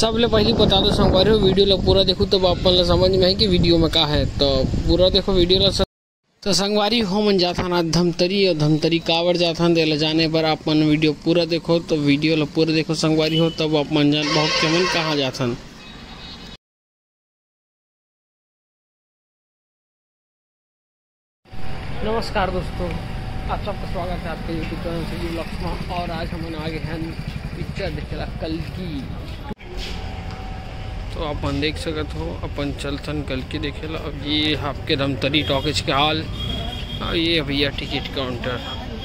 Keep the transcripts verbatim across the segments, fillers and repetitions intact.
सबले पहली बता दो संगवारी हो, वीडियो ला पूरा देखो तब आप मन ला समझ में आही कि वीडियो में का है। तो पूरा देखो वीडियो ला। तो संगवारी हो, हमन जाथन आज धमतरी, और धमतरी काबर जाथन तेला जाने बर आप मन वीडियो पूरा देखो। तो वीडियो ला पूरा देखो संगवारी हो, तब आप मन जान बहुत कि हमन कहाँ जाथन। नमस्कार दोस्तों, आप सबका स्वागत है आपके YouTube चैनल संजीव लक्ष्मा। और आज हमन आ गए हैं पिक्चर देखेला कल्कि। तो आप मन देख सकत हो, अपन चलथन कल्कि देखेला। अब ये आपके धमतरी टॉकीज के हाल, और ये भैया टिकट काउंटर।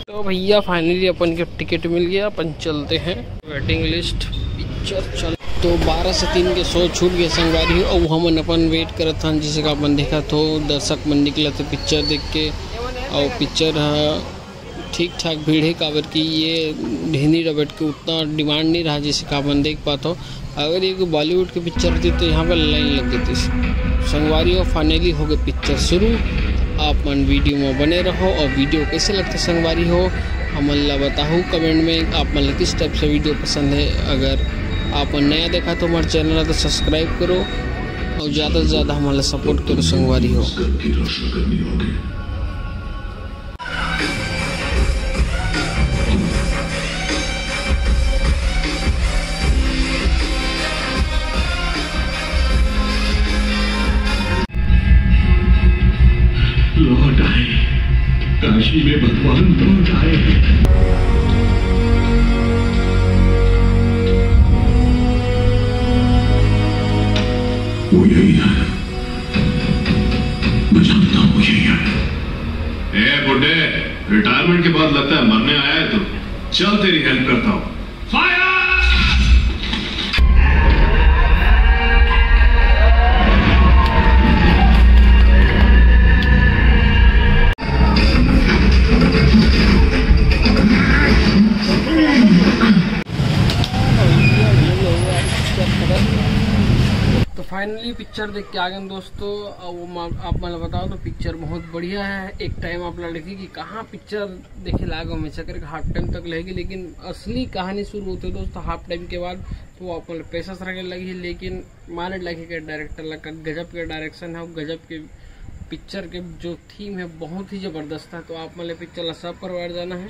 तो भैया finally अपन के टिकट मिल गया, अपन चलते हैं। वेटिंग लिस्ट पिक्चर चल। तो बारह से तीन के शो छूट गए संगवारी हो, और हमन अपन वेट करत हन, जैसे कि अपन देखत हो दर्शक मन निकलत हे पिक्चर देख के, और पिक्चर ह ठीक ठाक भीड़ है, काबर कि ये ढेनी रबट के उतना डिमांड नहीं रहा, जैसे कि अपन देख पात हो। अगर ये कोई बॉलीवुड के पिक्चर होती तो यहाँ पर लाइन लग जाती। संगवारी हो, फाइनली हो गए पिक्चर शुरू। आप मन वीडियो में बने रहो, और वीडियो कैसे लगते संगवारी हो हमन ला बताहू कमेंट में, आप मन ला किस टाइप से वीडियो पसंद है। अगर आप मन नया देखा तो हमारे चैनल ला तो सब्सक्राइब करो, और ज़्यादा से ज़्यादा हमन ला सपोर्ट करो संगवारी हो। लौट आए, काशी में भगवान लौट आए। वो यही है, मैं जानता हूँ वो यही है। ए बुड्ढे, रिटायरमेंट के बाद लगता है मरने आया है तू। चल, तेरी हेल्प करता हूँ। फायर! तो फाइनली पिक्चर देख के आ गए दोस्तों। अब वो मा-, आप मतलब बताओ तो पिक्चर बहुत बढ़िया है। एक टाइम आप लड़की कि कहाँ पिक्चर देखे लागो में चक्कर हाफ टाइम तक लेगी, लेकिन असली कहानी शुरू होती है दोस्तों हाफ टाइम के बाद। तो वो अपन पैसा सरके लगी, लेकिन मारे लगे के डायरेक्टर लगा गजब के डायरेक्शन है, गजब के पिक्चर के जो थीम है बहुत ही ज़बरदस्त है। तो आप मतलब पिक्चर ला सब परिवार जाना है,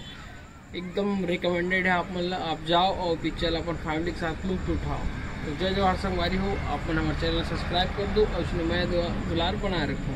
एकदम रिकमेंडेड है आप मन ला। आप जाओ और पिक्चर ला अपन फैमिली के साथ लुत्फ उठाओ। तो जय जोहार संगवारी हो, आप मन हमारे चैनल सब्सक्राइब कर दो और उसने मैं दुआ-, दुलार बनाए रखो।